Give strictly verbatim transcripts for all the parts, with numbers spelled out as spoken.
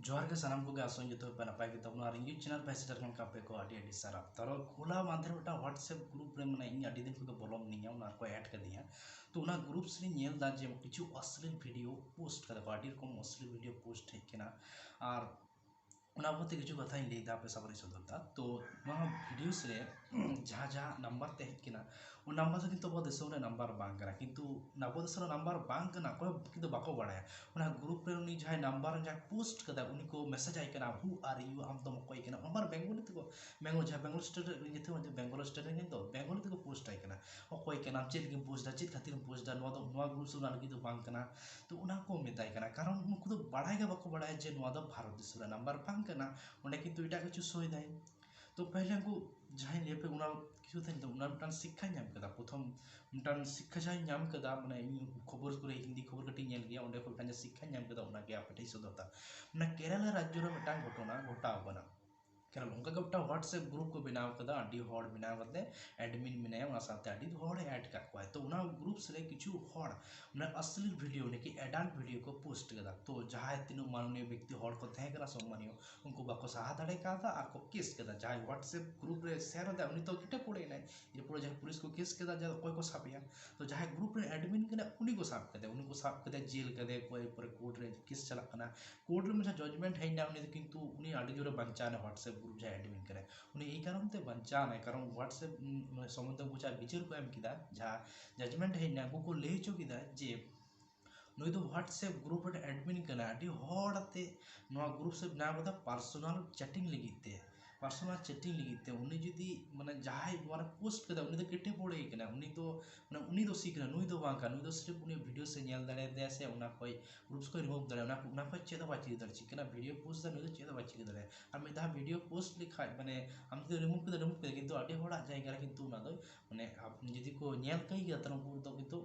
ᱡᱚᱦᱟᱨ ᱜᱮ ᱥᱟᱱᱟᱢ ᱠᱚᱜᱮ, ᱟᱥᱚᱜ ᱟᱹᱧ ᱡᱚᱛᱚ ᱯᱮ ᱱᱟᱯᱟᱭ ᱜᱮ ᱛᱟᱵᱚᱱᱟ᱾ ᱟᱨ ᱤᱧ YouTube ᱪᱮᱱᱮᱞ ᱯᱮ ᱥᱮᱴᱮᱨ ᱞᱮᱱ ᱠᱷᱟᱱ ᱟᱯᱮ ᱠᱚ ᱟᱹᱰᱤ ᱟᱹᱰᱤ ᱥᱟᱨᱦᱟᱣ᱾ ᱛᱟᱨᱚ ᱦᱚᱞᱟ ᱢᱟᱫᱷᱮᱨ ᱢᱤᱫᱴᱟᱝ WhatsApp ᱜᱨᱩᱯ ᱨᱮ, ᱢᱟᱱᱮ, ᱤᱧ ᱟᱹᱰᱤ ᱫᱤᱱ ᱠᱷᱚᱱ ᱜᱮ ᱵᱚᱞᱚ ᱢᱤᱱᱟᱹᱧᱟ, ᱚᱱᱟ ᱨᱮᱠᱚ ᱮᱰ ᱠᱟᱫᱤᱧᱟ᱾ ᱛᱚ ᱚᱱᱟ ᱜᱨᱩᱯ ᱥᱮᱫ ᱤᱧ ᱧᱮᱞ ᱮᱫᱟ ᱡᱮ ᱠᱤᱪᱷᱩ ᱚᱥᱞᱤᱞ ᱵᱷᱤᱰᱤᱭᱳ ᱯᱳᱥᱴ ᱠᱟᱫᱟ ᱠᱚ, ᱟᱹᱰᱤ ᱨᱚᱠᱚᱢ ᱚᱥᱞᱤᱞ ᱵᱷᱤᱰᱤᱭᱳ ᱯᱳᱥᱴ ᱦᱮᱡ ᱠᱟᱱᱟ᱾ ᱟᱨ ᱚᱱᱟ ᱵᱟᱵᱚᱫ ᱛᱮ ᱠᱤᱪᱷᱩ ᱠᱟᱛᱷᱟᱧ ᱞᱟᱹᱭ ᱮᱫᱟ, ᱟᱯᱮ ᱥᱟᱢᱟᱝ ᱨᱮᱧ ᱥᱚᱫᱚᱨ ᱮᱫᱟ᱾ ᱛᱚ ᱱᱚᱣᱟ ᱵᱷᱤᱰᱤᱭᱳ ᱨᱮ ᱡᱟᱦᱟᱸ ᱡᱟᱦᱟᱸ ᱱᱟᱢᱵᱟᱨ ᱛᱮ ᱦᱮᱡ ᱠᱟᱱᱟ, ᱚᱱᱟ ᱱᱟᱢᱵᱟᱨ ᱫᱚ ᱠᱤᱱᱛᱩ ᱟᱵᱚ ᱫᱤᱥᱚᱢ ᱨᱮ ᱱᱟᱢᱵᱟᱨ ᱵᱟᱝ ᱠᱟᱱᱟ, ᱠᱤᱱᱛᱩ ᱟᱵᱚ ᱫᱤᱥᱚᱢ ᱨᱮ ᱱᱟᱢᱵᱟᱨ ᱵᱟᱝ ᱠᱟᱱᱟ, ᱚᱠᱚᱭ ᱦᱚᱸ ᱠᱤᱱᱛᱩ ᱵᱟᱠᱚ ᱵᱟᱲᱟᱭᱟ᱾ ᱚᱱᱟ ᱜᱨᱩᱯ ᱨᱮ ᱩᱱᱤ ᱡᱟᱦᱟᱸᱭ ᱱᱟᱢᱵᱟᱨ ᱡᱟᱦᱟᱸᱭ ᱯᱳᱥᱴ ᱠᱟᱫᱟ, ᱩᱱᱤ ᱠᱚ ᱢᱮᱥᱮᱡᱽ ᱟᱭ ᱠᱟᱱᱟ, "Who are you?" ᱟᱢ ᱫᱚᱢ ᱚᱠᱚᱭ ᱠᱟᱱᱟ? ᱱᱟᱢᱵᱟᱨ ᱵᱮᱝᱜᱚᱞᱤ ᱛᱮᱠᱚ, ᱵᱮᱝᱜᱚᱞ, ᱡᱟᱦᱟᱸ ᱵᱮᱝᱜᱚᱞ ᱥᱴᱮᱴ ᱨᱮ, ᱤᱧ ᱡᱮᱦᱮᱛᱩ ᱵᱮᱝᱜᱚᱞ ᱥᱴᱮᱴ ᱨᱮᱱ ᱠᱟᱱ ᱫᱚ, ᱵᱮᱝᱜᱚᱞᱤ ᱛᱮᱠᱚ ᱯᱳᱥᱴ ᱟᱭ ᱠᱟᱱᱟ᱾ ᱚᱠᱚᱭ ᱠᱟᱱᱟᱢ, ᱪᱮᱫ ᱞᱟᱹᱜᱤᱫ ᱯᱳᱥᱴ ᱫᱟ, ᱪᱮᱫ ᱠᱷᱟᱹᱛᱤᱨ ᱮᱢ ᱯᱳᱥᱴ ᱫᱟ, ᱱᱚᱣᱟ ᱫᱚ, ᱱᱚᱣᱟ ᱜᱨᱩᱯ ᱥᱮ ᱚᱱᱟ ᱞᱟᱹᱜᱤᱫ ᱫᱚ ᱵᱟᱝ ᱠᱟᱱᱟ᱾ ᱛᱚ ᱚᱱᱟ ᱠᱚ ᱢᱮᱛᱟᱭ ᱠᱟᱱᱟ, ᱠᱟᱨᱚᱱ ᱩᱱᱠᱩ ᱫᱚ ᱵᱟᱲᱟᱭ ᱜᱮ ᱵᱟᱠᱚ ᱵᱟᱲᱟᱭᱟ ᱡᱮ ᱱᱚᱣᱟ ᱫᱚ ᱵᱷᱟᱨᱚᱛ ᱫᱤᱥᱚᱢ ᱨᱮ ᱱᱟᱢᱵᱟᱨ ᱵᱟᱝ ᱠᱟᱱᱟ, ᱚᱸᱰᱮ ᱠᱤᱱᱛᱩ ᱮᱴᱟᱜ ᱠᱤᱪᱷᱩ ᱥᱳᱭ ᱫᱟᱭ᱾ ᱛᱚ ᱯᱟᱹᱦᱤᱞ ᱩᱱᱠᱩ ᱡᱟᱦᱟᱸᱭ ᱞᱟᱹᱭ ᱯᱮ, ᱚᱱᱟ ᱠᱤᱪᱷᱩ ᱛᱟᱦᱮᱸ ᱞᱮᱱ ᱛᱟᱵᱚᱱᱟ, ᱚᱱᱟ ᱢᱤᱫᱴᱟᱝ ᱥᱤᱠᱠᱷᱟᱧ ᱧᱟᱢ ᱠᱮᱫᱟ᱾ ᱯᱨᱚᱛᱷᱚᱢ ᱢᱤᱫᱴᱟᱝ ᱥᱤᱠᱠᱷᱟ ᱡᱟᱦᱟᱸᱧ ᱧᱟᱢ ᱠᱮᱫᱟ, ᱢᱟᱱᱮ ᱤᱧ ᱠᱷᱚᱵᱚᱨ ᱠᱚᱨᱮ, ᱦᱤᱱᱫᱤ ᱠᱷᱚᱵᱚᱨ ᱠᱟᱹᱴᱤᱡ ᱧᱮᱞ ᱜᱮᱭᱟ, ᱚᱸᱰᱮ ᱠᱷᱚᱱ ᱢᱤᱫᱴᱟᱝ ᱡᱟᱦᱟᱸ ᱥᱤᱠᱠᱷᱟᱧ ᱧᱟᱢ ᱠᱮᱫᱟ, ᱚᱱᱟᱜᱮ ᱟᱯᱮ ᱴᱷᱮᱱ ᱥᱚᱫᱚᱨ ᱫᱟ᱾ ᱢᱟᱱᱮ ᱠᱮᱨᱟᱞᱟ ᱨᱟᱡᱽᱡᱚ ᱨᱮ ᱢᱤᱫᱴᱟᱝ ᱜᱷᱚᱴᱚᱱᱟ ᱜᱷᱚᱴᱟᱣ ᱠᱟᱱᱟ᱾ ᱠᱮᱨᱟᱞᱟ ᱚᱱᱠᱟ ᱜᱮ ᱢᱤᱫᱴᱟᱝ WhatsApp ᱜᱨᱩᱯ ᱠᱚ ᱵᱮᱱᱟᱣ ᱠᱟᱫᱟ, ᱟᱹᱰᱤ ᱦᱚᱲ ᱵᱮᱱᱟᱣ ᱠᱟᱛᱮ ᱮᱰᱢᱤᱱ ᱢᱮᱱᱟᱭᱟ, ᱚᱱᱟ ᱥᱟᱶᱛᱮ ᱟᱹᱰᱤ ᱦᱚᱲᱮ ᱮᱰ ᱠᱟᱜ ᱠᱚᱣᱟ᱾ ᱛᱚ ᱚᱱᱟ ᱜᱨᱩᱯ ᱨᱮ ᱠᱤᱪᱷᱩ ᱦᱚᱲ ᱢᱟᱱᱮ ᱚᱥᱞᱤᱞ ᱵᱷᱤᱰᱤᱭᱳ, ᱱᱟᱠᱤ ᱮᱰᱟᱞᱴ ᱵᱷᱤᱰᱤᱭᱳ ᱠᱚ ᱯᱳᱥᱴ ᱠᱟᱫᱟ᱾ ᱛᱚ ᱡᱟᱦᱟᱸᱭ ᱛᱤᱱᱟᱹᱜ ᱢᱟᱱᱚᱱᱤᱭᱚ ᱵᱮᱠᱛᱤ ᱦᱚᱲ ᱠᱚ ᱛᱟᱦᱮᱸ ᱠᱟᱱᱟ, ᱥᱚᱢᱢᱟᱱᱤᱭᱚ, ᱩᱱᱠᱩ ᱵᱟᱠᱚ ᱥᱟᱦᱟ ᱫᱟᱲᱮ ᱠᱟᱣᱫᱟ ᱟᱨ ᱠᱚ ᱠᱮᱥ ᱠᱮᱫᱟ᱾ ᱡᱟᱦᱟᱸᱭ WhatsApp ᱜᱨᱩᱯ ᱨᱮ ᱥᱮᱭᱟᱨ ᱮᱫᱟ, ᱩᱱᱤ ᱛᱚ ᱠᱮᱴᱮ ᱯᱚᱲᱮ ᱮᱱᱟᱭ᱾ ᱮᱨᱯᱚᱨᱮ ᱡᱟᱦᱟᱸᱭ ᱯᱩᱞᱤᱥ ᱠᱚ ᱠᱮᱥ ᱠᱮᱫᱟ, ᱡᱮ ᱚᱠᱚᱭ ᱠᱚ ᱥᱟᱵᱮᱭᱟ? ᱛᱚ ᱡᱟᱦᱟᱸᱭ ᱜᱨᱩᱯ ᱨᱮ ᱮᱰᱢᱤᱱ ᱠᱟᱱᱟ, ᱩᱱᱤ ᱠᱚ ᱥᱟᱵ ᱠᱮᱫᱮᱭᱟ, ᱩᱱᱤ ᱠᱚ ᱥᱟᱵ ᱠᱮᱫᱮᱭᱟ, ᱡᱮᱞ ᱠᱮᱫᱮᱭᱟ ᱠᱚ, ᱮᱨᱯᱚᱨᱮ ᱠᱳᱨᱴ ᱨᱮ ᱠᱮᱥ ᱪᱟᱞᱟᱜ ᱠᱟᱱᱟ᱾ ᱠᱳᱨᱴ ᱨᱮ ᱡᱟᱦᱟᱸ ᱡᱟᱡᱽᱢᱮᱱᱴ ᱦᱮᱡ ᱮᱱᱟ, ᱩᱱᱤ ᱫᱚ ᱠᱤᱱᱛᱩ ᱩᱱᱤ ᱟᱹᱰᱤ ᱡᱳᱨᱮ ᱵᱟᱧᱪᱟᱣ ᱮᱱᱟ, WhatsApp ᱜᱨᱩᱯ ᱡᱟᱦᱟᱸᱭ ᱮᱰᱢᱤᱱ ᱠᱟᱱᱟᱭ, ᱩᱱᱤ ᱮᱭ ᱠᱟᱨᱚᱱ ᱛᱮ ᱵᱟᱧᱪᱟᱣ ᱮᱱᱟᱭ, ᱠᱟᱨᱚᱱ WhatsApp, ᱩᱢ, ᱥᱚᱢᱚᱱᱫᱷᱮ ᱩᱱᱠᱩ ᱡᱟᱦᱟᱸ ᱵᱤᱪᱟᱹᱨ ᱠᱚ ᱮᱢ ᱠᱮᱫᱟ, ᱡᱟᱦᱟᱸ ᱡᱟᱡᱽᱢᱮᱱᱴ ᱦᱮᱡ ᱮᱱᱟ, ᱩᱱᱠᱩ ᱠᱚ ᱞᱟᱹᱭ ᱦᱚᱪᱚ ᱠᱮᱫᱟ ᱡᱮ ᱱᱩᱭ ᱫᱚ WhatsApp ᱜᱨᱩᱯ ᱨᱮᱱ ᱮᱰᱢᱤᱱ ᱠᱟᱱᱟᱭ, ᱟᱹᱰᱤ ᱦᱚᱲ ᱟᱛᱮ ᱱᱚᱣᱟ ᱜᱨᱩᱯ ᱥᱮ ᱵᱮᱱᱟᱣ ᱠᱟᱫᱟ ᱯᱟᱨᱥᱳᱱᱟᱞ ᱪᱮᱴᱤᱝ ᱞᱟᱹᱜᱤᱫ ᱛᱮ, ᱯᱟᱨᱥᱳᱱᱟᱞ ᱪᱮᱴᱤᱝ ᱞᱟᱹᱜᱤᱫ ᱛᱮ᱾ ᱩᱱᱤ ᱡᱩᱫᱤ, ᱢᱟᱱᱮ, ᱡᱟᱦᱟᱸᱭ ᱱᱚᱣᱟ ᱨᱮ ᱯᱳᱥᱴ ᱠᱟᱫᱟ, ᱩᱱᱤ ᱫᱚ ᱠᱮᱴᱮ ᱯᱚᱲᱮ ᱠᱟᱱᱟ, ᱩᱱᱤ ᱫᱚ, ᱢᱟᱱᱮ, ᱩᱱᱤ ᱫᱚᱥᱤ ᱠᱟᱱᱟ, ᱱᱩᱭ ᱫᱚ ᱵᱟᱝ ᱠᱟᱱᱟ᱾ ᱱᱩᱭ ᱫᱚ ᱥᱤᱨᱯ ᱩᱱᱤ ᱵᱷᱤᱰᱤᱭᱳ ᱥᱮ ᱧᱮᱞ ᱫᱟᱲᱮᱭᱟᱫᱟᱭ ᱥᱮ ᱚᱱᱟ ᱠᱷᱚᱡ ᱜᱨᱩᱯᱥ ᱠᱷᱚᱡ ᱨᱤᱢᱩᱵᱷ ᱫᱟᱲᱮᱭᱟᱜᱼᱟ, ᱚᱱᱟ, ᱚᱱᱟ ᱠᱷᱚᱡ ᱪᱮᱫ ᱦᱚᱸ ᱵᱟᱭ ᱪᱤᱠᱟᱹ ᱫᱟᱲᱮᱭᱟᱜᱼᱟ᱾ ᱪᱤᱠᱟᱹᱱᱟ ᱵᱷᱤᱰᱤᱭᱳ ᱯᱳᱥᱴ ᱫᱟ, ᱱᱩᱭ ᱫᱚ ᱪᱮᱫ ᱦᱚᱸ ᱵᱟᱭ ᱪᱤᱠᱟᱹ ᱫᱟᱲᱮᱭᱟᱜᱼᱟ᱾ ᱟᱨ ᱢᱤᱫ ᱫᱷᱟᱣ ᱵᱷᱤᱰᱤᱭᱳ ᱯᱳᱥᱴ ᱞᱮᱠᱷᱟᱡ, ᱢᱟᱱᱮ, ᱟᱢ ᱡᱩᱫᱤ ᱨᱤᱢᱩᱵᱷ ᱠᱮᱫᱟ, ᱨᱤᱢᱩᱵᱷ ᱠᱮᱫᱟ, ᱠᱤᱱᱛᱩ ᱟᱹᱰᱤ ᱦᱚᱲᱟᱜ ᱡᱟᱭᱜᱟ ᱨᱮ ᱠᱤᱱᱛᱩ ᱚᱱᱟ ᱫᱚ, ᱢᱟᱱᱮ, ᱟᱯ-, ᱡᱩᱫᱤ ᱠᱚ ᱧᱮᱞ ᱠᱟᱹᱭ ᱜᱮᱭᱟ, ᱛᱟᱦᱞᱮ ᱩᱱᱠᱩ ᱫᱚ ᱠᱤᱱᱛᱩ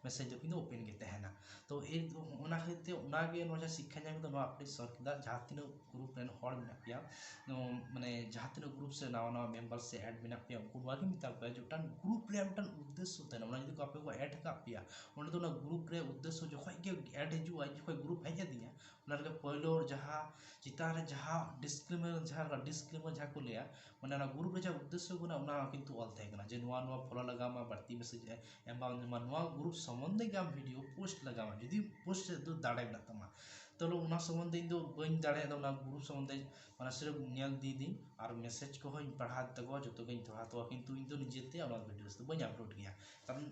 ᱢᱮᱥᱮᱡᱽ ᱫᱚ ᱠᱤᱱᱛᱩ ᱳᱯᱮᱱ ᱜᱮ ᱛᱟᱦᱮᱱᱟ᱾ ᱛᱚ ᱮᱭ, ᱚᱱᱟ ᱠᱷᱟᱹᱛᱤᱨ ᱛᱮ ᱚᱱᱟᱜᱮ ᱱᱚᱣᱟ ᱡᱟᱦᱟᱸ ᱥᱤᱠᱠᱷᱟ ᱧᱟᱢ ᱠᱟᱛᱮ ᱱᱚᱣᱟ ᱟᱯᱰᱮᱴ ᱥᱚᱨ ᱠᱮᱫᱟ, ᱡᱟᱦᱟᱸ ᱛᱤᱱᱟᱹᱜ ᱜᱨᱩᱯ ᱨᱮᱱ ᱦᱚᱲ ᱢᱮᱱᱟᱜ ᱯᱮᱭᱟ, ᱱᱚᱣᱟ, ᱢᱟᱱᱮ, ᱡᱟᱦᱟᱸ ᱛᱤᱱᱟᱹᱜ ᱜᱨᱩᱯ ᱥᱮ ᱱᱟᱣᱟ ᱱᱟᱣᱟ ᱢᱮᱢᱵᱟᱨ ᱥᱮ ᱮᱰ ᱢᱮᱱᱟᱜ ᱯᱮᱭᱟ, ᱩᱱᱠᱩ ᱱᱚᱣᱟ ᱜᱮ ᱢᱮᱛᱟ ᱠᱚᱣᱟ ᱡᱮ ᱢᱤᱫᱴᱟᱝ ᱜᱨᱩᱯ ᱨᱮᱭᱟᱜ ᱢᱤᱫᱴᱟᱝ ᱩᱫᱽᱫᱮᱥᱥᱚ ᱛᱟᱦᱮᱱᱟ᱾ ᱚᱱᱟ ᱡᱩᱫᱤ ᱠᱚ ᱟᱯᱮ ᱠᱚ ᱮᱰ ᱠᱟᱜ ᱯᱮᱭᱟ, ᱚᱸᱰᱮ ᱫᱚ ᱚᱱᱟ ᱜᱨᱩᱯ ᱨᱮ ᱩᱫᱽᱫᱮᱥᱥᱚ ᱡᱚᱠᱷᱚᱡ ᱜᱮ ᱮᱰ ᱦᱤᱡᱩᱜᱼᱟ, ᱡᱚᱠᱷᱚᱡ ᱜᱨᱩᱯ ᱦᱮᱡ ᱟᱹᱫᱤᱧᱟ, ᱚᱱᱟ ᱨᱮᱜᱮ ᱯᱳᱭᱞᱳ ᱡᱟᱦᱟᱸ ᱪᱮᱛᱟᱱ ᱨᱮ ᱡᱟᱦᱟᱸ ᱰᱤᱥᱠᱞᱮᱢᱟᱨ, ᱡᱟᱦᱟᱸ ᱰᱤᱥᱠᱞᱮᱢᱟᱨ ᱡᱟᱦᱟᱸ ᱠᱚ ᱞᱟᱹᱭᱟ, ᱢᱟᱱᱮ ᱚᱱᱟ ᱜᱨᱩᱯ ᱨᱮ ᱡᱟᱦᱟᱸ ᱩᱫᱽᱫᱮᱥᱥᱚ ᱠᱟᱱᱟ, ᱚᱱᱟ ᱠᱤᱱᱛᱩ ᱚᱞ ᱛᱟᱦᱮᱸ ᱠᱟᱱᱟ ᱡᱮ ᱱᱚᱣᱟ ᱱᱚᱣᱟ ᱯᱷᱚᱞᱳ ᱞᱟᱜᱟᱣ ᱢᱟ, ᱵᱟᱹᱲᱛᱤ ᱢᱮᱥᱮᱡᱽ ᱮᱢ ᱵᱟᱝ ᱧᱟᱢᱟ, ᱱᱚᱣᱟ ᱜᱨᱩᱯ ᱥᱚᱢᱵᱚᱱᱫᱷᱮ ᱜᱮ ᱟᱢ ᱵᱷᱤᱰᱤᱭᱳ ᱯᱳᱥᱴ ᱞᱟᱜᱟᱣ ᱢᱟ, ᱡᱩᱫᱤ ᱯᱳᱥᱴ ᱨᱮ ᱫᱚ ᱫᱟᱲᱮ ᱢᱮᱱᱟᱜ ᱛᱟᱢᱟ᱾ ᱛᱚ ᱚᱱᱟ ᱥᱚᱢᱵᱚᱱᱫᱷᱮ ᱤᱧ ᱫᱚ ᱵᱟᱹᱧ ᱫᱟᱲᱮᱭᱟᱫᱟ, ᱚᱱᱟ ᱜᱨᱩᱯ ᱥᱚᱢᱵᱚᱱᱫᱷᱮ ᱢᱟᱱᱮ ᱥᱤᱨᱯ ᱧᱮᱞ ᱤᱫᱤᱭᱫᱟᱹᱧ ᱟᱨ ᱢᱮᱥᱮᱡᱽ ᱠᱚᱦᱚᱸᱧ ᱯᱟᱲᱦᱟᱣ ᱛᱟᱠᱚᱣᱟ, ᱡᱚᱛᱚ ᱜᱤᱧ ᱯᱟᱲᱦᱟᱣ ᱛᱟᱠᱚᱣᱟ, ᱠᱤᱱᱛᱩ ᱤᱧ ᱫᱚ ᱱᱤᱡᱮᱛᱮ ᱚᱱᱟ ᱵᱷᱤᱰᱤᱭᱳ ᱫᱚ ᱵᱟᱹᱧ ᱟᱯᱞᱳᱰ ᱜᱮᱭᱟ᱾ ᱠᱟᱨᱚᱱ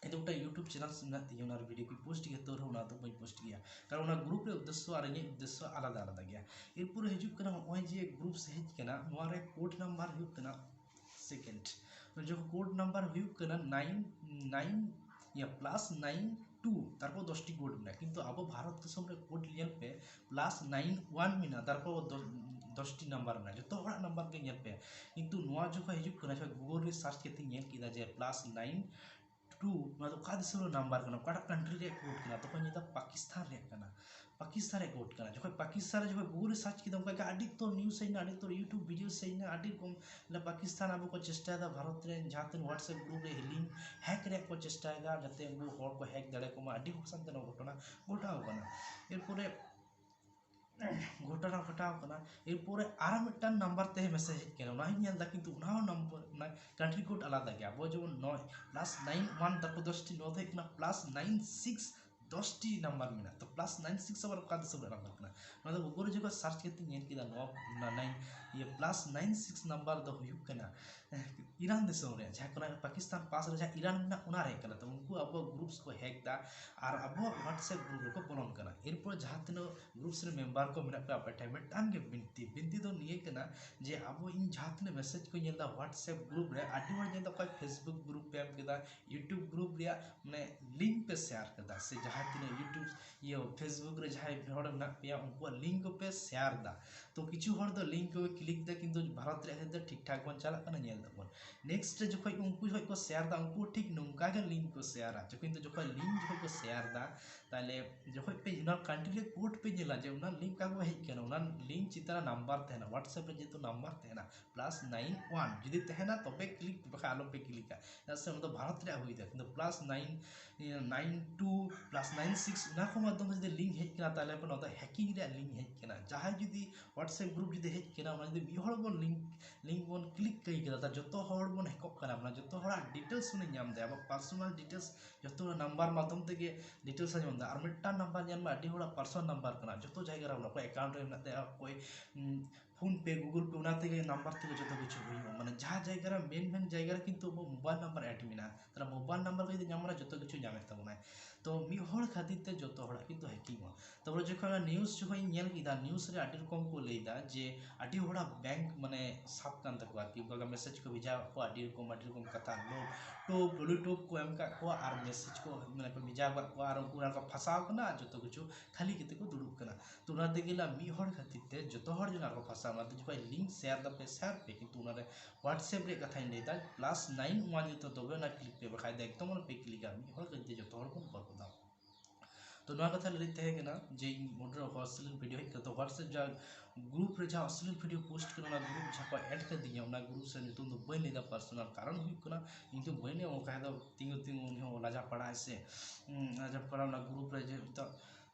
ᱤᱧ ᱫᱚ ᱢᱤᱫᱴᱟᱝ YouTube ᱪᱮᱱᱮᱞ ᱢᱮᱱᱟᱜ ᱛᱤᱧᱟ, ᱚᱱᱟ ᱨᱮ ᱵᱷᱤᱰᱤᱭᱳ ᱠᱚᱧ ᱯᱳᱥᱴ ᱜᱮᱭᱟ, ᱛᱟᱹᱣ ᱨᱮᱦᱚᱸ ᱚᱱᱟ ᱫᱚ ᱵᱟᱹᱧ ᱯᱳᱥᱴ ᱜᱮᱭᱟ, ᱠᱟᱨᱚᱱ ᱚᱱᱟ ᱜᱨᱩᱯ ᱨᱮ ᱩᱫᱽᱫᱮᱥᱥᱚ ᱟᱨ ᱤᱧᱟᱹᱜ ᱩᱫᱽᱫᱮᱥᱥᱚ ᱟᱞᱟᱫᱟ ᱟᱞᱟᱫᱟ ᱜᱮᱭᱟ᱾ ᱮᱨᱯᱚᱨᱮ ᱦᱤᱡᱩᱜ ᱠᱟᱱᱟ ᱱᱚᱜᱼᱚᱭ ᱡᱮ ᱜᱨᱩᱯᱥ ᱦᱮᱡ ᱠᱟᱱᱟ, ᱱᱚᱣᱟ ᱨᱮ ᱠᱳᱰ ᱱᱟᱢᱵᱟᱨ ᱦᱩᱭᱩᱜ ᱠᱟᱱᱟ ᱥᱮᱠᱮᱱᱰ, ᱡᱚᱠᱷᱚᱱ ᱠᱳᱰ ᱱᱟᱢᱵᱟᱨ ᱦᱩᱭᱩᱜ ᱠᱟᱱᱟ ᱱᱟᱭᱤᱱ ᱱᱟᱭᱤᱱ ᱤᱭᱟᱹ ᱯᱞᱟᱥ ᱱᱟᱭᱤᱱ ᱴᱩ, ᱛᱟᱨᱯᱚᱨ ᱫᱚᱥᱴᱤ ᱠᱳᱰ ᱢᱮᱱᱟᱜᱼᱟ᱾ ᱠᱤᱱᱛᱩ ᱟᱵᱚ ᱵᱷᱟᱨᱚᱛ ᱫᱤᱥᱚᱢ ᱨᱮ ᱠᱳᱰ ᱧᱮᱞ ᱯᱮ, ᱯᱞᱟᱥ ᱱᱟᱭᱤᱱ ᱳᱣᱟᱱ ᱢᱮᱱᱟᱜᱼᱟ, ᱛᱟᱨᱯᱚᱨ ᱫᱚ ᱫᱚᱥᱴᱤ ᱱᱟᱢᱵᱟᱨ ᱢᱮᱱᱟᱜᱼᱟ᱾ ᱡᱚᱛᱚ ᱦᱚᱲᱟᱜ ᱱᱟᱢᱵᱟᱨ ᱜᱮ ᱧᱮᱞ ᱯᱮ, ᱠᱤᱱᱛᱩ ᱱᱚᱣᱟ ᱡᱚᱠᱷᱚᱱ ᱦᱤᱡᱩᱜ ᱠᱟᱱᱟ, ᱡᱚᱠᱷᱚᱱ ᱜᱩᱜᱚᱞ ᱨᱮ ᱥᱟᱨᱪ ᱠᱟᱛᱮ ᱧᱮᱞ ᱠᱮᱫᱟ ᱡᱮ ᱯᱞᱟᱥ ᱱᱟᱭᱤᱱ ᱴᱩ, ᱱᱚᱣᱟ ᱫᱚ ᱚᱠᱟ ᱫᱤᱥᱚᱢ ᱨᱮᱱᱟᱜ ᱱᱟᱢᱵᱟᱨ ᱠᱟᱱᱟ, ᱚᱠᱟᱴᱟᱜ ᱠᱟᱱᱴᱨᱤ ᱨᱮᱭᱟᱜ ᱠᱳᱰ ᱠᱟᱱᱟ, ᱛᱚᱠᱷᱚᱱ ᱧᱮᱞ ᱮᱫᱟ ᱯᱟᱠᱤᱥᱛᱟᱱ ᱨᱮᱭᱟᱜ ᱠᱟᱱᱟ, ᱯᱟᱠᱤᱥᱛᱟᱱ ᱨᱮᱭᱟᱜ ᱠᱳᱰ ᱠᱟᱱᱟ᱾ ᱡᱚᱠᱷᱚᱱ ᱯᱟᱠᱤᱥᱛᱟᱱ ᱨᱮ ᱡᱚᱠᱷᱚᱱ ᱜᱩᱜᱚᱞ ᱨᱮ ᱥᱟᱨᱪ ᱠᱮᱫᱟ, ᱚᱱᱠᱟ ᱜᱮ ᱟᱹᱰᱤ ᱩᱛᱟᱹᱨ ᱱᱤᱭᱩᱡᱽ ᱦᱮᱡ ᱮᱱᱟ, ᱟᱹᱰᱤ ᱩᱛᱟᱹᱨ YouTube ᱵᱷᱤᱰᱤᱭᱳ ᱦᱮᱡ ᱮᱱᱟ, ᱟᱹᱰᱤ ᱨᱚᱠᱚᱢ᱾ ᱯᱟᱠᱤᱥᱛᱟᱱ ᱟᱵᱚ ᱠᱚ ᱪᱮᱥᱴᱟᱭᱮᱫᱟ ᱵᱷᱟᱨᱚᱛ ᱨᱮ ᱡᱟᱦᱟᱸ ᱛᱤᱱᱟᱹᱜ WhatsApp ᱜᱨᱩᱯ ᱨᱮ ᱞᱤᱝᱠ ᱦᱮᱠ ᱨᱮᱭᱟᱜ ᱠᱚ ᱪᱮᱥᱴᱟᱭᱮᱫᱟ, ᱡᱟᱛᱮ ᱩᱱᱠᱩ ᱦᱚᱲ ᱠᱚ ᱦᱮᱠ ᱫᱟᱲᱮ ᱠᱚ ᱢᱟ᱾ ᱟᱹᱰᱤ ᱦᱚᱲ ᱥᱟᱶᱛᱮ ᱱᱚᱣᱟ ᱜᱷᱚᱴᱚᱱᱟ ᱜᱷᱚᱴᱟᱣ ᱠᱟᱱᱟ᱾ ᱮᱨᱯᱚᱨᱮ ᱜᱷᱚᱴᱚᱱᱟ ᱜᱷᱚᱴᱟᱣ ᱠᱟᱱᱟ᱾ ᱮᱨᱯᱚᱨᱮ ᱟᱨᱚ ᱢᱤᱫᱴᱟᱝ ᱱᱟᱢᱵᱟᱨ ᱛᱮ ᱢᱮᱥᱮᱡᱽ ᱦᱮᱡ ᱠᱟᱱᱟ, ᱚᱱᱟ ᱦᱚᱸᱧ ᱧᱮᱞ ᱮᱫᱟ, ᱠᱤᱱᱛᱩ ᱚᱱᱟ ᱦᱚᱸ ᱱᱟᱢᱵᱟᱨ, ᱚᱱᱟ ᱠᱟᱱᱴᱨᱤ ᱠᱳᱰ ᱟᱞᱟᱫᱟ ᱜᱮᱭᱟ᱾ ᱟᱵᱚ ᱡᱮᱢᱚᱱ ᱱᱚᱭ ᱯᱞᱟᱥ ᱱᱟᱭᱤᱱ ᱳᱣᱟᱱ, ᱛᱟᱨᱯᱚᱨ ᱫᱚᱥᱴᱤ, ᱱᱚᱣᱟ ᱫᱚ ᱦᱩᱭᱩᱜ ᱠᱟᱱᱟ ᱯᱞᱟᱥ ᱱᱟᱭᱤᱱ ᱥᱤᱠᱥ, ᱫᱚᱥᱴᱤ ᱱᱟᱢᱵᱟᱨ ᱢᱮᱱᱟᱜᱼᱟ᱾ ᱛᱚ ᱯᱞᱟᱥ ᱱᱟᱭᱤᱱ ᱥᱤᱠᱥ ᱟᱵᱟᱨ ᱚᱠᱟ ᱫᱤᱥᱚᱢ ᱨᱮᱭᱟᱜ ᱱᱟᱢᱵᱟᱨ ᱠᱟᱱᱟ? ᱱᱚᱣᱟ ᱫᱚ ᱜᱩᱜᱚᱞ ᱨᱮ ᱡᱚᱠᱷᱚᱱ ᱥᱟᱨᱪ ᱠᱟᱛᱮ ᱧᱮᱞ ᱠᱮᱫᱟ, ᱱᱚᱣᱟ ᱱᱟᱭᱤᱱ, ᱤᱭᱟᱹ, ᱯᱞᱟᱥ ᱱᱟᱭᱤᱱ ᱥᱤᱠᱥ ᱱᱟᱢᱵᱟᱨ ᱫᱚ ᱦᱩᱭᱩᱜ ᱠᱟᱱᱟ ᱤᱨᱟᱱ ᱫᱤᱥᱚᱢ ᱨᱮᱭᱟᱜ, ᱡᱟᱦᱟᱸ ᱠᱚ ᱯᱟᱠᱤᱥᱛᱟᱱ ᱯᱟᱥ ᱨᱮ ᱡᱟᱦᱟᱸ ᱤᱨᱟᱱ ᱢᱮᱱᱟᱜᱼᱟ, ᱚᱱᱟ ᱨᱮᱭᱟᱜ ᱠᱟᱱᱟ᱾ ᱛᱚ ᱩᱱᱠᱩ ᱟᱵᱚᱣᱟᱜ ᱜᱨᱩᱯᱥ ᱠᱚ ᱦᱮᱠ ᱮᱫᱟ ᱟᱨ ᱟᱵᱚᱣᱟᱜ WhatsApp ᱜᱨᱩᱯ ᱨᱮᱠᱚ ᱵᱚᱞᱚᱱ ᱠᱟᱱᱟ᱾ ᱮᱨᱯᱚᱨ ᱡᱟᱦᱟᱸ ᱛᱤᱱᱟᱹᱜ ᱜᱨᱩᱯᱥ ᱨᱮ ᱢᱮᱢᱵᱟᱨ ᱠᱚ ᱢᱮᱱᱟᱜ ᱠᱚᱣᱟ, ᱟᱯᱮ ᱴᱷᱮᱱ ᱢᱤᱫᱴᱟᱝ ᱜᱮ ᱵᱤᱱᱛᱤ, ᱵᱤᱱᱛᱤ ᱫᱚ ᱱᱤᱭᱟᱹ ᱠᱟᱱᱟ ᱡᱮ ᱟᱵᱚ, ᱤᱧ ᱡᱟᱦᱟᱸ ᱛᱤᱱᱟᱹᱜ ᱢᱮᱥᱮᱡᱽ ᱠᱚᱧ ᱧᱮᱞ ᱮᱫᱟ WhatsApp ᱜᱨᱩᱯ ᱨᱮ, ᱟᱹᱰᱤ ᱦᱚᱲ ᱧᱮᱞ ᱮᱫᱟ ᱚᱠᱚᱭ Facebook ᱜᱨᱩᱯ ᱯᱮ ᱮᱢ ᱠᱮᱫᱟ, YouTube ᱜᱨᱩᱯ ᱨᱮᱭᱟᱜ ᱢᱟᱱᱮ ᱞᱤᱝᱠ ᱯᱮ ᱥᱮᱭᱟᱨ ᱠᱮᱫᱟ, ᱥᱮ ᱡᱟᱦᱟᱸ ᱛᱤᱱᱟᱹᱜ YouTube, ᱤᱭᱟᱹ, Facebook ᱨᱮ ᱡᱟᱦᱟᱸᱭ ᱦᱚᱲ ᱢᱮᱱᱟᱜ ᱯᱮᱭᱟ, ᱩᱱᱠᱩᱣᱟᱜ ᱞᱤᱝᱠ ᱠᱚᱯᱮ ᱥᱮᱭᱟᱨ ᱮᱫᱟ᱾ ᱛᱚ ᱠᱤᱪᱷᱩ ᱦᱚᱲ ᱫᱚ ᱞᱤᱝᱠ ᱠᱚ ᱠᱞᱤᱠ ᱮᱫᱟ, ᱠᱤᱱᱛᱩ ᱵᱷᱟᱨᱚᱛ ᱨᱮᱭᱟᱜ ᱠᱷᱮᱛᱨᱮ ᱴᱷᱤᱠ ᱴᱷᱟᱠ ᱵᱚᱱ ᱪᱟᱞᱟᱜ ᱠᱟᱱᱟ, ᱧᱮᱞ ᱫᱟᱵᱚᱱ᱾ ᱱᱮᱠᱥᱴ ᱨᱮ ᱡᱚᱠᱷᱚᱡ ᱩᱱᱠᱩ ᱡᱚᱠᱷᱚᱡ ᱠᱚ ᱥᱮᱭᱟᱨ ᱮᱫᱟ, ᱩᱱᱠᱩ ᱴᱷᱤᱠ ᱱᱚᱝᱠᱟ ᱜᱮ ᱞᱤᱝᱠ ᱠᱚ ᱥᱮᱭᱟᱨᱟ᱾ ᱡᱚᱠᱷᱚᱱ ᱫᱚ ᱡᱚᱠᱷᱚᱡ ᱞᱤᱝᱠ ᱡᱚᱠᱷᱚᱡ ᱠᱚ ᱥᱮᱭᱟᱨ ᱮᱫᱟ, ᱛᱟᱦᱚᱞᱮ ᱡᱚᱠᱷᱚᱡ ᱯᱮ ᱚᱱᱟ ᱠᱟᱱᱴᱨᱤ ᱨᱮ ᱠᱳᱰ ᱯᱮ ᱧᱮᱞᱟ ᱡᱮ ᱚᱱᱟ ᱞᱤᱝᱠ ᱚᱠᱟ ᱠᱷᱚᱱ ᱦᱮᱡ ᱟᱠᱟᱱᱟ, ᱚᱱᱟ ᱞᱤᱝᱠ ᱪᱮᱛᱟᱱ ᱨᱮ ᱱᱟᱢᱵᱟᱨ ᱛᱟᱦᱮᱱᱟ, WhatsApp ᱨᱮ ᱡᱮᱦᱮᱛᱩ ᱱᱟᱢᱵᱟᱨ ᱛᱟᱦᱮᱱᱟ, ᱯᱞᱟᱥ ᱱᱟᱭᱤᱱ ᱳᱣᱟᱱ ᱡᱩᱫᱤ ᱛᱟᱦᱮᱱᱟ ᱛᱚᱵᱮ ᱠᱞᱤᱠ, ᱵᱟᱠᱷᱟᱱ ᱟᱞᱚᱯᱮ ᱠᱞᱤᱠᱟ, ᱪᱮᱫᱟᱜ ᱥᱮ ᱚᱱᱟ ᱫᱚ ᱵᱷᱟᱨᱚᱛ ᱨᱮᱭᱟᱜ ᱦᱩᱭ ᱫᱟᱲᱮᱭᱟᱜᱼᱟ, ᱠᱤᱱᱛᱩ plus nine, nine two nine six, ᱚᱱᱟ ᱠᱚ ᱢᱟᱫᱽᱫᱷᱚᱢ ᱛᱮ ᱡᱩᱫᱤ ᱞᱤᱝᱠ ᱦᱮᱡ ᱠᱟᱱᱟ, ᱛᱟᱦᱚᱞᱮ ᱠᱷᱟᱱ ᱚᱱᱟ ᱫᱚ ᱦᱮᱠᱤᱝ ᱨᱮᱭᱟᱜ ᱞᱤᱝᱠ ᱦᱮᱡ ᱠᱟᱱᱟ᱾ ᱡᱟᱦᱟᱸᱭ ᱡᱩᱫᱤ WhatsApp ᱜᱨᱩᱯ ᱡᱩᱫᱤ ᱦᱮᱡ ᱠᱟᱱᱟ, ᱚᱱᱟ ᱡᱩᱫᱤ ᱢᱤᱫ ᱦᱚᱲ ᱵᱚᱱ ᱞᱤᱝᱠ ᱞᱤᱝᱠ ᱵᱚᱱ ᱠᱞᱤᱠ ᱠᱟᱹᱭ ᱠᱮᱫᱟ, ᱛᱟᱦᱚᱞᱮ ᱡᱚᱛᱚ ᱦᱚᱲ ᱵᱚᱱ ᱦᱮᱠᱚᱜ ᱠᱟᱱᱟ, ᱢᱟᱱᱮ ᱡᱚᱛᱚ ᱦᱚᱲᱟᱜ ᱰᱤᱴᱮᱞᱥ ᱵᱚᱱ ᱧᱟᱢ ᱮᱫᱟ, ᱟᱵᱚ ᱯᱟᱨᱥᱚᱱᱟᱞ ᱰᱤᱴᱮᱞᱥ ᱡᱚᱛᱚ ᱦᱚᱲ ᱱᱟᱢᱵᱟᱨ ᱢᱟᱫᱽᱫᱷᱚᱢ ᱛᱮᱜᱮ ᱰᱤᱴᱮᱞᱥ ᱮ ᱧᱟᱢ ᱮᱫᱟ᱾ ᱟᱨ ᱢᱤᱫᱴᱟᱝ ᱱᱟᱢᱵᱟᱨ ᱧᱮᱞ ᱢᱮ, ᱟᱹᱰᱤ ᱦᱚᱲᱟᱜ ᱯᱟᱨᱥᱚᱱᱟᱞ ᱱᱟᱢᱵᱟᱨ ᱠᱟᱱᱟ, ᱡᱚᱛᱚ ᱡᱟᱭᱜᱟ ᱨᱮ ᱚᱠᱚᱭ ᱮᱠᱟᱣᱩᱱᱴ ᱨᱮ ᱢᱮᱱᱟᱜ ᱛᱟᱭᱟ, ᱚᱠᱚᱭ ᱯᱷᱳᱱ ᱯᱮ, ᱜᱩᱜᱩᱞ ᱯᱮ, ᱚᱱᱟ ᱛᱮᱜᱮ ᱱᱟᱢᱵᱟᱨ ᱛᱮᱜᱮ ᱡᱚᱛᱚ ᱠᱤᱪᱷᱩ ᱦᱩᱭᱩᱜᱼᱟ᱾ ᱢᱟᱱᱮ ᱡᱟᱦᱟᱸ ᱡᱟᱭᱜᱟ ᱨᱮ ᱢᱮᱱ ᱢᱮᱱ ᱡᱟᱭᱜᱟ ᱨᱮ ᱠᱤᱱᱛᱩ ᱟᱵᱚ ᱢᱳᱵᱟᱭᱤᱞ ᱱᱟᱢᱵᱟᱨ ᱮᱰ ᱢᱮᱱᱟᱜᱼᱟ, ᱛᱟᱦᱚᱞᱮ ᱢᱳᱵᱟᱭᱤᱞ ᱱᱟᱢᱵᱟᱨ ᱠᱚ ᱡᱩᱫᱤ ᱧᱟᱢ ᱢᱟᱱᱮ ᱡᱚᱛᱚ ᱠᱤᱪᱷᱩ ᱧᱟᱢᱮᱫ ᱛᱟᱵᱚᱱᱟᱭ᱾ ᱛᱚ ᱢᱤᱫ ᱦᱚᱲ ᱠᱷᱟᱹᱛᱤᱨ ᱛᱮ ᱡᱚᱛᱚ ᱦᱚᱲᱟᱜ ᱠᱤᱱᱛᱩ ᱦᱮᱠᱤᱝᱚᱜᱼᱟ᱾ ᱛᱟᱨᱯᱚᱨᱮ ᱡᱚᱠᱷᱚᱱ ᱚᱱᱟ ᱱᱤᱭᱩᱡᱽ ᱡᱚᱠᱷᱚᱱ ᱤᱧ ᱧᱮᱞ ᱠᱮᱫᱟ, ᱱᱤᱭᱩᱡᱽ ᱨᱮ ᱟᱹᱰᱤ ᱨᱚᱠᱚᱢ ᱠᱚ ᱞᱟᱹᱭᱫᱟ ᱡᱮ ᱟᱹᱰᱤ ᱦᱚᱲᱟᱜ ᱵᱮᱝᱠ ᱢᱟᱱᱮ ᱥᱟᱵ ᱠᱟᱱ ᱛᱟᱠᱚᱣᱟ ᱟᱨᱠᱤ, ᱚᱱᱠᱟ ᱢᱮᱥᱮᱡᱽ ᱠᱚ ᱵᱷᱮᱡᱟ ᱟᱠᱟᱫ ᱠᱚᱣᱟ, ᱟᱹᱰᱤ ᱨᱚᱠᱚᱢ ᱟᱹᱰᱤ ᱨᱚᱠᱚᱢ ᱠᱟᱛᱷᱟ, ᱞᱳ ᱴᱳᱯ ᱞᱚᱞᱤᱴᱳᱯ ᱠᱚ ᱮᱢ ᱟᱠᱟᱫ ᱠᱚᱣᱟ ᱟᱨ ᱢᱮᱥᱮᱡᱽ ᱠᱚ ᱢᱟᱱᱮ ᱠᱚ ᱵᱷᱮᱡᱟ ᱟᱠᱟᱫ ᱠᱚᱣᱟ, ᱟᱨ ᱩᱱᱠᱩ ᱚᱱᱟ ᱨᱮᱠᱚ ᱯᱷᱟᱸᱥᱟᱣ ᱠᱟᱱᱟ ᱟᱨ ᱡᱚᱛᱚ ᱠᱤᱪᱷᱩ ᱠᱷᱟᱹᱞᱤ ᱠᱟᱛᱮ ᱠᱚ ᱫᱩᱲᱩᱵ ᱠᱟᱱᱟ᱾ ᱛᱚ ᱚᱱᱟ ᱛᱮᱜᱮ ᱞᱟ ᱢᱤᱫ ᱦᱚᱲ ᱠᱷᱟᱹᱛᱤᱨ ᱛᱮ ᱡᱚᱛᱚ ᱦᱚᱲ ᱡᱮᱱᱚ ᱟᱨᱠᱚ ᱯᱷᱟᱸᱥᱟᱣ, ᱚᱱᱟᱛᱮ ᱡᱚᱠᱷᱚᱱ ᱞᱤᱝᱠ ᱥᱮᱭᱟᱨ ᱫᱟᱯᱮ, ᱥᱮᱭᱟᱨ ᱯᱮ, ᱠᱤᱱᱛᱩ ᱚᱱᱟᱨᱮ WhatsApp ᱨᱮᱭᱟᱜ ᱠᱟᱛᱷᱟᱧ ᱞᱟᱹᱭᱫᱟ, ᱯᱞᱟᱥ ᱱᱟᱭᱤᱱ ᱳᱣᱟᱱ ᱡᱚᱛᱚ, ᱛᱚᱵᱮ ᱚᱱᱟ ᱠᱞᱤᱠ ᱯᱮ, ᱵᱟᱠᱷᱟᱡ ᱫᱚ ᱮᱠᱫᱚᱢ ᱟᱞᱚᱯᱮ ᱠᱞᱤᱠᱟ, ᱢᱤᱫ ᱦᱚᱲ ᱠᱷᱟᱹᱛᱤᱨ ᱛᱮ ᱡᱚᱛᱚ ᱦᱚᱲ ᱵᱚᱱ ᱵᱚᱨᱵᱟᱫᱟ᱾ ᱛᱚ ᱱᱚᱣᱟ ᱠᱟᱛᱷᱟ ᱞᱟᱹᱭ ᱛᱟᱦᱮᱸ ᱠᱟᱱᱟ ᱡᱮ ᱤᱧ ᱢᱩᱫᱽᱨᱮ ᱚᱥᱞᱤᱞ ᱵᱷᱤᱰᱤᱭᱳ ᱦᱮᱡ ᱠᱟᱛᱮ WhatsApp ᱡᱟ ᱜᱨᱩᱯ ᱨᱮ ᱡᱟᱦᱟᱸ ᱚᱥᱞᱤᱞ ᱵᱷᱤᱰᱤᱭᱳ ᱯᱳᱥᱴ ᱠᱟᱱᱟ, ᱚᱱᱟ ᱜᱨᱩᱯ ᱡᱟᱦᱟᱸ ᱠᱚ ᱮᱰ ᱠᱟᱫᱤᱧᱟ, ᱚᱱᱟ ᱜᱨᱩᱯ ᱥᱮ ᱧᱩᱛᱩᱢ ᱫᱚ ᱵᱟᱹᱧ ᱞᱟᱹᱭᱫᱟ, ᱯᱟᱨᱥᱚᱱᱟᱞ ᱠᱟᱨᱚᱱ ᱦᱩᱭᱩᱜ ᱠᱟᱱᱟ ᱤᱧ ᱫᱚ ᱵᱟᱹᱧ ᱞᱟᱹᱭᱟ, ᱚᱱᱠᱟ ᱫᱚ ᱛᱤᱸᱜᱩ ᱛᱤᱸᱜᱩ ᱩᱱᱤ ᱦᱚᱸ ᱞᱟᱡᱟ ᱯᱟᱲᱟᱜ ᱟᱭ ᱥᱮ, ᱩᱸ, ᱞᱟᱡᱟ ᱯᱟᱲᱟᱜ ᱚᱱᱟ ᱜᱨᱩᱯ ᱨᱮ ᱡᱮ ᱛᱚ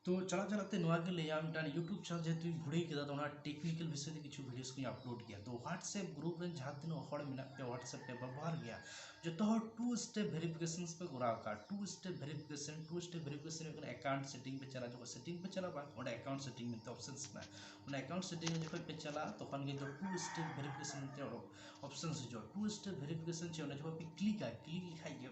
ᱛᱚ ᱪᱟᱞᱟᱜ ᱪᱟᱞᱟᱜ ᱛᱮ ᱱᱚᱣᱟ ᱜᱮ ᱞᱟᱹᱭᱟ, ᱢᱤᱫᱴᱟᱝ YouTube ᱪᱮᱱᱮᱞ ᱡᱮᱦᱮᱛᱩᱧ ᱵᱷᱩᱲᱤ ᱠᱮᱫᱟ, ᱛᱚ ᱚᱱᱟ ᱴᱮᱠᱱᱤᱠᱮᱞ ᱵᱤᱥᱚᱭ ᱛᱮ ᱠᱤᱪᱷᱩ ᱵᱷᱤᱰᱤᱭᱳᱥ ᱠᱚᱧ ᱟᱯᱞᱳᱰ ᱜᱮᱭᱟ᱾ ᱛᱚ WhatsApp ᱜᱨᱩᱯ ᱨᱮᱱ ᱡᱟᱦᱟᱸ ᱛᱤᱱᱟᱹᱜ ᱦᱚᱲ ᱢᱮᱱᱟᱜ ᱯᱮᱭᱟ, WhatsApp ᱯᱮ ᱵᱮᱵᱚᱦᱟᱨ ᱜᱮᱭᱟ, ᱡᱚᱛᱚ ᱦᱚᱲ ᱴᱩ ᱥᱴᱮᱯ ᱵᱷᱮᱨᱤᱯᱷᱤᱠᱮᱥᱚᱱ ᱯᱮ ᱠᱚᱨᱟᱣ ᱠᱟᱜᱼᱟ᱾ Two step verification, two step verification ᱦᱩᱭᱩᱜ ᱠᱟᱱᱟ ᱮᱠᱟᱣᱩᱱᱴ ᱥᱮᱴᱤᱝ ᱯᱮ ᱪᱟᱞᱟᱜᱼᱟ, ᱡᱚᱠᱷᱚᱱ ᱥᱮᱴᱤᱝ ᱯᱮ ᱪᱟᱞᱟᱜᱼᱟ, ᱵᱟᱝ, ᱚᱸᱰᱮ ᱮᱠᱟᱣᱩᱱᱴ ᱥᱮᱴᱤᱝ ᱢᱮᱱᱛᱮ ᱚᱯᱥᱮᱱᱥ ᱢᱮᱱᱟᱜᱼᱟ, ᱚᱱᱟ ᱮᱠᱟᱣᱩᱱᱴ ᱥᱮᱴᱤᱝ ᱨᱮ ᱡᱚᱠᱷᱚᱱ ᱯᱮ ᱪᱟᱞᱟᱜᱼᱟ, ᱛᱚᱠᱷᱚᱱ ᱜᱮ ᱴᱩ ᱥᱴᱮᱯ ᱵᱷᱮᱨᱤᱯᱷᱤᱠᱮᱥᱚᱱ ᱢᱮᱱᱛᱮ ᱚᱯᱥᱮᱱᱥ ᱦᱤᱡᱩᱜᱼᱟ᱾ ᱴᱩ ᱥᱴᱮᱯ ᱵᱷᱮᱨᱤᱯᱷᱤᱠᱮᱥᱚᱱ ᱪᱮᱫ, ᱚᱸᱰᱮ ᱡᱚᱠᱷᱚᱱ ᱯᱮ ᱠᱞᱤᱠᱟ, ᱠᱞᱤᱠ ᱞᱮᱠᱷᱟᱡ ᱜᱮ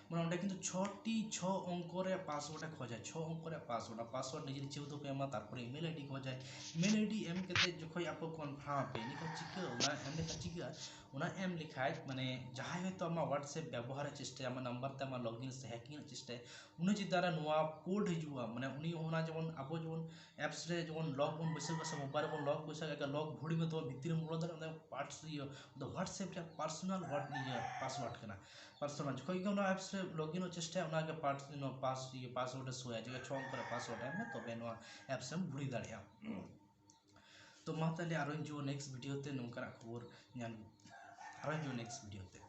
ᱢᱟᱱᱮ ᱚᱸᱰᱮ ᱠᱤᱱᱛᱩ ᱪᱷᱚᱴᱤ, ᱪᱷᱚ ᱚᱝᱠᱚ ᱨᱮ ᱯᱟᱥᱣᱟᱨᱰ ᱮ ᱠᱷᱚᱡᱟ, ᱪᱷᱚ ᱚᱝᱠᱚ ᱨᱮ ᱯᱟᱥᱣᱟᱨᱰ᱾ ᱚᱱᱟ ᱯᱟᱥᱣᱟᱨᱰ ᱱᱤᱡᱮ ᱱᱤᱡᱮ ᱫᱚ ᱯᱮ ᱮᱢᱟ, ᱛᱟᱨᱯᱚᱨᱮ ᱤᱢᱮᱞ ᱟᱭᱰᱤ ᱠᱷᱚᱡᱟᱭ, ᱤᱢᱮᱞ ᱟᱭᱰᱤ ᱮᱢ ᱠᱟᱛᱮ ᱡᱚᱠᱷᱚᱡ ᱟᱯᱮ ᱠᱚᱱᱯᱷᱟᱨᱢ ᱟᱯᱮ, ᱤᱱᱟᱹ ᱠᱷᱟᱱ ᱪᱤᱠᱟᱹ, ᱚᱱᱟ ᱮᱢ ᱞᱮᱠᱷᱟᱱ ᱪᱤᱠᱟᱹᱜᱼᱟ, ᱚᱱᱟ ᱮᱢ ᱞᱮᱠᱷᱟᱡ ᱢᱟᱱᱮ ᱡᱟᱦᱟᱸᱭ ᱦᱚᱭᱛᱳ ᱟᱢᱟᱜ WhatsApp ᱵᱮᱵᱚᱦᱟᱨ ᱮ ᱪᱮᱥᱴᱟᱭᱟ, ᱟᱢᱟᱜ ᱱᱟᱢᱵᱟᱨ ᱛᱮ ᱟᱢᱟᱜ ᱞᱚᱜᱤᱱ ᱥᱮ ᱦᱮᱠᱤᱝ ᱮ ᱪᱮᱥᱴᱟᱭᱟ, ᱩᱱᱤ ᱪᱮᱛᱟᱱ ᱨᱮ ᱱᱚᱣᱟ ᱠᱳᱰ ᱦᱤᱡᱩᱜᱼᱟ, ᱢᱟᱱᱮ ᱩᱱᱤ ᱚᱱᱟ ᱡᱮᱢᱚᱱ ᱟᱵᱚ ᱡᱮᱢᱚᱱ ᱮᱯᱥ ᱨᱮ ᱡᱮᱢᱚᱱ ᱞᱚᱠ ᱵᱚᱱ ᱵᱟᱹᱭᱥᱟᱹᱣ ᱠᱟᱜᱼᱟ ᱥᱮ ᱢᱳᱵᱟᱭᱤᱞ ᱨᱮᱵᱚᱱ ᱞᱚᱠ ᱵᱟᱹᱭᱥᱟᱹᱣ ᱠᱟᱜᱼᱟ, ᱞᱚᱠ ᱜᱷᱩᱲᱤ ᱢᱮ ᱛᱚ ᱵᱷᱤᱛᱤᱨ ᱨᱮᱢ ᱵᱚᱞᱚ ᱫᱟᱲᱮᱭᱟᱜᱼᱟ, ᱚᱱᱟ ᱯᱟᱨᱴᱥ ᱤᱭᱟᱹ ᱫᱚ WhatsApp ᱨᱮᱭᱟᱜ ᱯᱟᱨᱥᱚᱱᱟᱞ ᱤᱭᱟᱹ ᱯᱟᱥᱣᱟᱨᱰ ᱠᱟᱱᱟ᱾ ᱯᱟᱨᱥᱚᱱᱟᱞ ᱡᱚᱠᱷᱚᱱ ᱜᱮ ᱚᱱᱟ ᱮᱯᱥ ᱨᱮ ᱞᱚᱜᱤᱱᱚᱜ ᱪᱮᱥᱴᱟᱭᱟ, ᱚᱱᱟ ᱜᱮ ᱯᱟᱥ ᱱᱚᱣᱟ ᱯᱟᱥ ᱤᱭᱟᱹ ᱯᱟᱥᱣᱟᱨᱰ ᱮ ᱥᱳᱭᱟ, ᱡᱮ ᱪᱷᱚ ᱚᱝᱠᱚ ᱨᱮ ᱯᱟᱥᱣᱟᱨᱰ ᱮᱢ ᱢᱮ, ᱛᱚᱵᱮ ᱱᱚᱣᱟ ᱮᱯᱥ ᱮᱢ ᱵᱷᱩᱲᱤ ᱫᱟᱲᱮᱭᱟᱜᱼᱟ᱾ ᱛᱚ ᱢᱟ ᱛᱟᱦᱞᱮ ᱟᱨᱚᱧ ᱡᱩᱣᱟ ᱱᱮᱠᱥᱴ ᱵᱷᱤᱰᱤᱭᱳ ᱛᱮ ᱱᱚᱝᱠᱟᱱᱟᱜ ᱠᱷᱚᱵᱚᱨ ᱧᱟᱢ, ᱟᱨᱚᱧ ᱡᱩᱣᱟ ᱱᱮᱠᱥᱴ ᱵᱷᱤᱰᱤᱭᱳ ᱛᱮ᱾